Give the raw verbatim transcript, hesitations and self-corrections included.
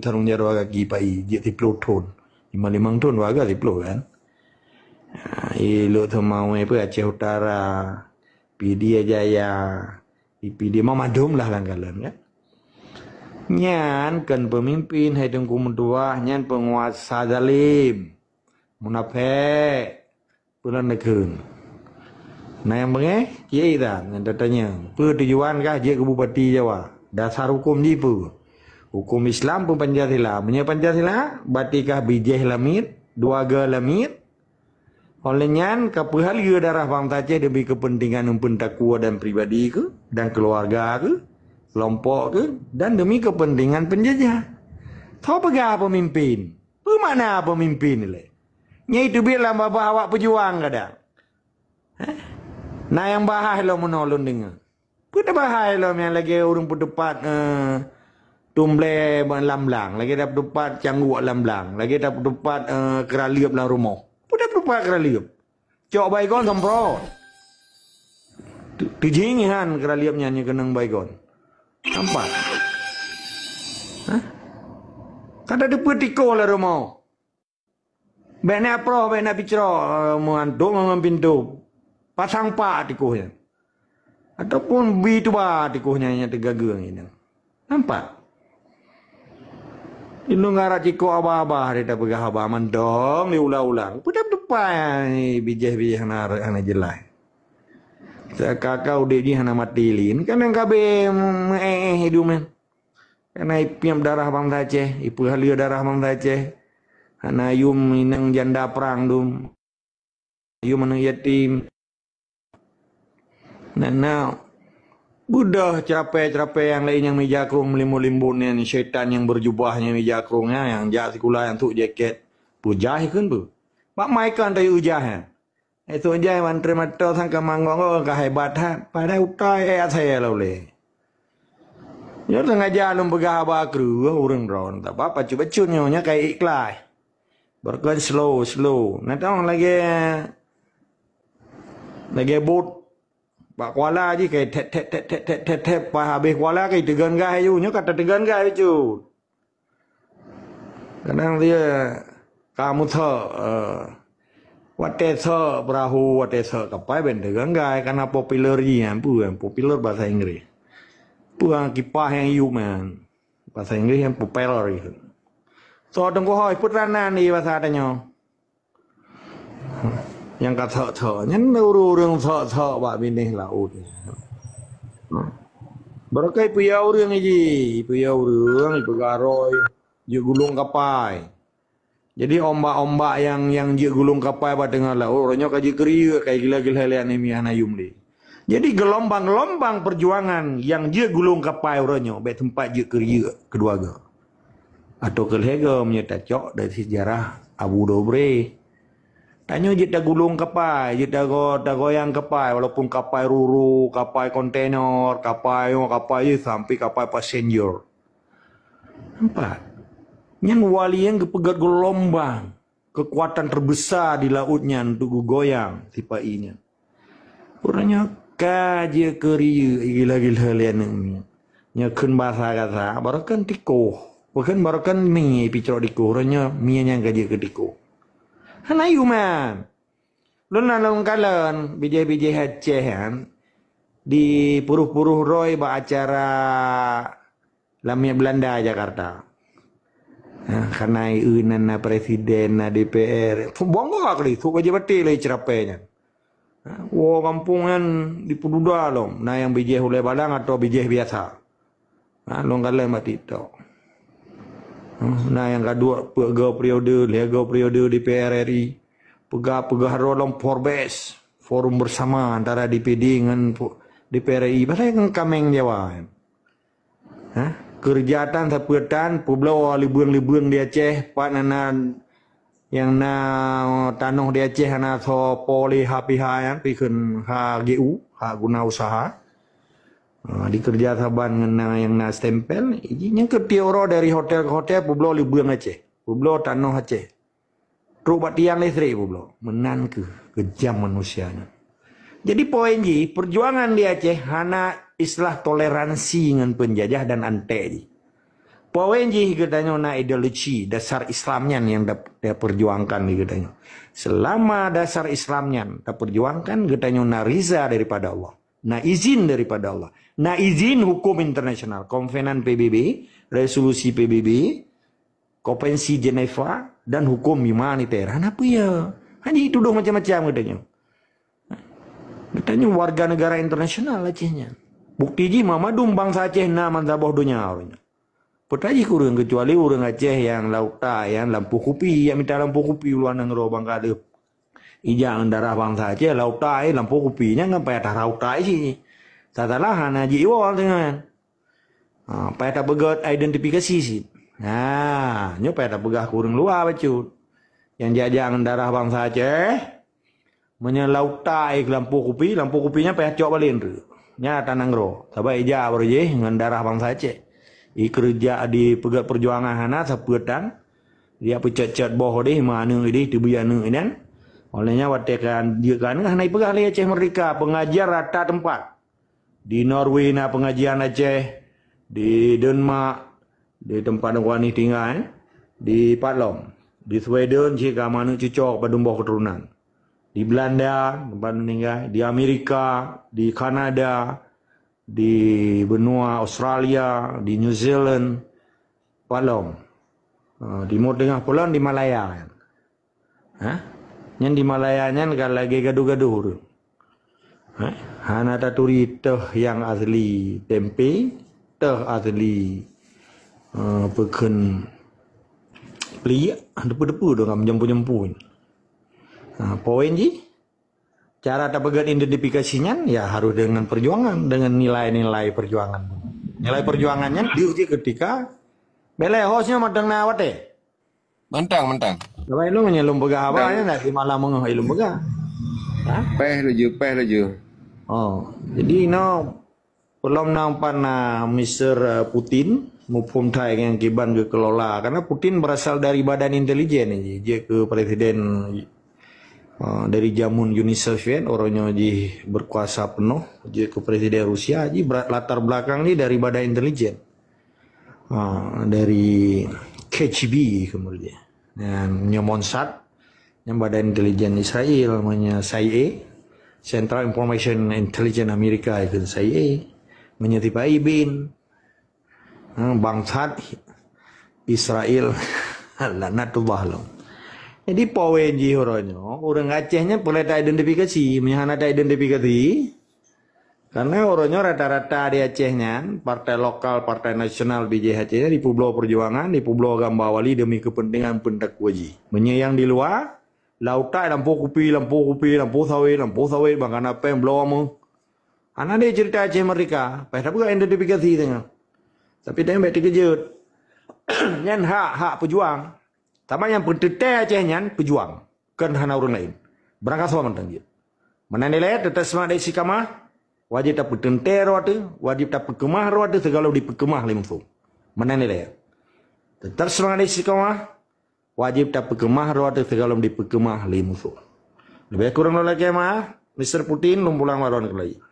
sarong jaroe kaki pai, jeuet siploh thon. Lima limong thon warga siploh kan. Ha, i Lhokseumawe pih Aceh Utara, Pidie Jaya, i Pidie Mama Dom lah langkalan kan. Nyan kan pemimpin hai Teungku meutuah, nyan penguasa zalim. Munafék. Peue lôn neukheun. Na nyang beungéh? Cit that nyang tatanyong. Peue tujuan kah jeuet keu bupati Jawa? Dasar huköm jih peue? Huköm Islam peue Pancasila? Meunyoe Pancasila, berarti kah bijéh lamiet, dua ga lamiet. Oleh nyan, ka peuhaleue darah bansa Aceh demi kepentingan eumpeuen takue dan pribadi keuh, dan keuluwarga keuh, keulompok keuh, dan demi kepentingan penjajah. Soe peugah pemimpin? Peue makna pemimpin ilée? Nyang teubiet lam babah awak peujuang kadang. Heh? Na nyang bahai lom meunoe lôn deungoe. Peue tabahai lom nyang lagée ureuëng peutupat, eh, tumblée lam blang, lagée tapeutupat cangguek lam blang, lagée tapeutupat, eh, keuraleueb lam rumoh. Peue tapeutupat keuraleueb? Cok Baygon semprot. Tu-, tujing han keuraleueb nyan nyang keunong Baygon. Nampak? Hah? Ka tateupeue tikoh lam rumoh. Bék na proh, bék na picroe, eh, meuantok ngon pintoe. Pasang pak tikoh nyan. Ataupun bi tuba tikoh nyan nyang teugageung nyan. Nampak? Inong arak cikok abah-abah dia dah peugah haba mantong di ulang-ulang. Peue dah tupai bijéh-bijéh hana, hana jeulaih. Seaka-aka udeb jih hana maté lé. Kan nyang ka abéh meu-éh-éh idup nyan. Kana ipiep darah bansa Aceh, ipeuhaleue darah bansa Aceh. Hana yum inong janda prang dum. Yum aneuëk yatim. Na, na beudôh ceurapée-ceurapée nyang laén nyang mija krong meulimbot-limbot nyan, syaitan nyang beujubah nyang mija krong nyan, nyang jak sikula nyang sôk jakét. Peue jai kheun peue? Bak mai kon tayue ujah nyan. Esok jai mantri mato sangka manggong, oh, ka hebat that. Padahai utai eh asai laulé. Nyoe teungaja lôn peugah haba kreueh ureuëng droen, taba pacut-pacut nyoe, nyoe ka ikhlas. Barokon slow, slow. Na tong lagée, lagée bot. Bak kuala jih kai thep, thep, thep, pas habéh kuala kai teugon gas aju. Nyoe ka tateugon gas bacut. Kadang dia ka meuthok, eh, watée thok peurahô, watée thok kapai ben teugon gas, karena populer jih nyan peue, populer bahasa Inggris. Peue kipah nyang yuem nyan. Bahasa Inggris nyan propeller jih. Thok teungku hôi, peue teuranan di bahasa tanyoe. Nyang ka thok-thok nyan ureuëng-ureuëng thok-thok bak binéh laôt. Barokon ipeuyue ureuëng jih, ipeuyue ureuëng, ipeugah droe, jeuet gulong kapai. Jadi ombak-ombak nyang, nyang jeuet gulong kapai bak teungoh laôt, uroe nyoe ka jeuet keu riyeuk, ka gila-gila lé aneuk miet hana yuem lé. Jadi geulumbang-geulumbang peujuangan nyang jeuet gulong kapai uroe nyoe bék teumpat jeuet keu riyeuk keudua goe. Atau keu lhée goe meunyoe tacok dari sejarah Abu Dobre. Tanyoe jeuet tagulong kapai, jeuet tago-, tagoyang kapai, walaupun kapai ruru, kapai kontainer, kapai nyoe, kapai jih, sampai kapai passenger. Nampak? Nyan wali nyang geupeugét geulumbang, kekuatan terbesar di laôt nyan untuk geugoyang sipa-i nyan. Uroe nyoe ka jeuet keu riyeuk gila-gila lé aneuk miet. Nyoe kheun basa gata, barokon tikoh. Barokon, barokon mi picrok tikoh. Uroe nyoe mi nyan ka jeuet keu tikoh. Hana yuem nyan. Lôn na lôn kalon bijéh-bijéh Aceh nyan di puruh-puruh roi bak acara Lamiet Belanda Jakarta. Ha, khanai eu nan na presiden, na D P R. Bangga kali, sôk bajée batée lé ceurapée nyan. Ha, woe gampông nyan dipeududa lom. Na nyang bijéh ulée balang atau bijéh biasa. Ha, lôn kalon bak TikTok. Ha, na nyang ka duek peuet go periode, lhée go periode di D P R R I. Peugah-peugah droe lom Forbes, forum bersama antara D P D ngon pu-, D P R R I. Padahai ngon kaméng Jawa. Ha? Keureuja tan sapeue tan, peubloe libeueng-libeueng di Aceh, pat na, na nyang na tanoh di Aceh hana soe po lé H P H nyan, pi kheun H G U, hak guna usaha. Ha, dikeureuja saban ngon na nyang na stempel, nyang keutiek uroe dari hotel ke hotel peubloe libeueng Aceh, peubloe tanoh Aceh. Trok bak tiang listrik peubloe. Meunan kheueh keujam manusia nyan. Jadi poin jih, perjuangan di Aceh hana istilah toleransi ngon penjajah dan antek jih. Poin jih geutanyoe na ideologi dasar Islam nyan nyang da-, tapeurjuangkan di geutanyoe. Selama dasar Islam nyan tapeurjuangkan, geutanyoe na riza daripada Allah, na izin daripada Allah, na izin hukum internasional, konvenan P B B, resolusi P B B, konvensi Geneva, dan hukum humaniter. Hana peue ya. Hana jitudoh macam-macam geutanyoe. Geutanyoe warga negara internasional Aceh nyan. Bukti jih mandum bansa Aceh na meusaboh donya uroe nyoe. Peue jih kureueng keucuali ureueng Aceh nyang lam utai, nyang lampôh kupi, nyang mita lampôh kupi u luwa nanggroe bangka deuh. Ijak ngon darah bansa Aceh, lam utai, lampôh kupi nyan kan payah tarah utai sih. Salah hana jiwoe teungoh nyan. Ha, payah tapeugöt identifikasi sih. Ha, nyoe payah tapeugah keu ureueng luwa bacut. Nyang jak-jak ngon darah bansa Aceh, meunyoe lam utai lampôh kupi, lampôh kupi nyan payah cok balen tu. Nyan ata nanggroe. Sabab ijak baroe jih ngon darah bansa Aceh. Ikeureuja dipeugöt peujuangan hana sapeue tan. Dia peucet-cet boh deh, ma aneuk deh, teubiet aneuk nyan. Oleh nyan watèe ka jeuet ka aneuk hana ipeugah lé Aceh Merdeka, pengajian rata tempat. Di Norway na pengajian Aceh, di Denmark, di tempat Teungku Anis tinggai, eh, di Patlom. Di Sweden cit ka ma aneuk cucoe padum boh keuturonan. Di Belanda tempat aneuk tinggai, di Amerika, di Kanada, di benua Australia, di New Zealand, Patlom. Ha, Timur Tengah Patlom di Malaya. Ha? Nyan di Malaya nyan ka lagèe gadoh-gadoh ureueng. Ha? Hana taturi teuh nyang asli tempe, teuh asli, eh, peukheun pliek, depu-depu dong ka meujampu-jampu. Ha, poin jih, cara tapeugöt identifikasi nyan, ya harus dengan perjuangan, dengan nilai-nilai perjuangan. Nilai perjuangan nyan diuji ketika belai hosnya matang na watèe. Mantang, mantang. Sabab ilôn nyan lôn peugah haba nyan, nak di malam meungoh ilôn peugah. Ha? Peh laju, peh laju. Oh, jadi inoe peulom na umpan na Mister, eh, Putin, muphom that nyang kiban geukelola. Karena Putin berasal dari badan intelijen, jeuet keu presiden, eh, dari jameun Uni Soviet, uroe nyoe jih berkuasa penuh, jeuet keu presiden Rusia, jih berat latar belakang jih dari badan intelijen. Ha, dari K G B kemudian. Dan nyoe Mossad, nyan badan intelijen Israel, meunyoe C I A, Central Information Intelligence Amerika itu C I A, meunyoe tipa IBIN, ha, bangsat Israel, laknatullah lahum. Jadi, poin jih uroe nyoe, ureueng Aceh nyan peureulèe ta-identifikasi. Meunyoe hana ta-identifikasi, karena uroe nyoe rata-rata di Aceh nyan, partai lokal, partai nasional bijéh Aceh nyan dipeubloe peujuangan, dipeubloe gamba wali demi kepentingan peuntakwa jih. Meunyoe nyang di luwa, lam utai lampôh kupi, lampôh kupi, lampôh sawét, lampôh sawét, bang kana péng bloe meuh. Hana deh cerita Aceh Merdeka, payah tapeugah identifikasi teungoh. Tapi tanyoe bèk teukeujot. Nyan hak, hak peujuang. Sama nyang peuteuntèe Aceh nyan peujuang, kon hana ureueng laén. Beurangkasoe mantong jeuet. Meunan ilèe, teutap seumangat istiqamah, wajéb tapeuteuntèe droe teuh, wajéb tapeukeumah droe teuh sigohlom dipeukeumah lé musoh. Meunan ilèe. Teutap seumangat istiqamah, wajéb tapeukeumah droe teuh sigohlom dipeukeumah lé musoh. Leubeh kureueng lôn lakèe meu'ah, Mister Putin, lôn pulang bak droeneuh keulayi.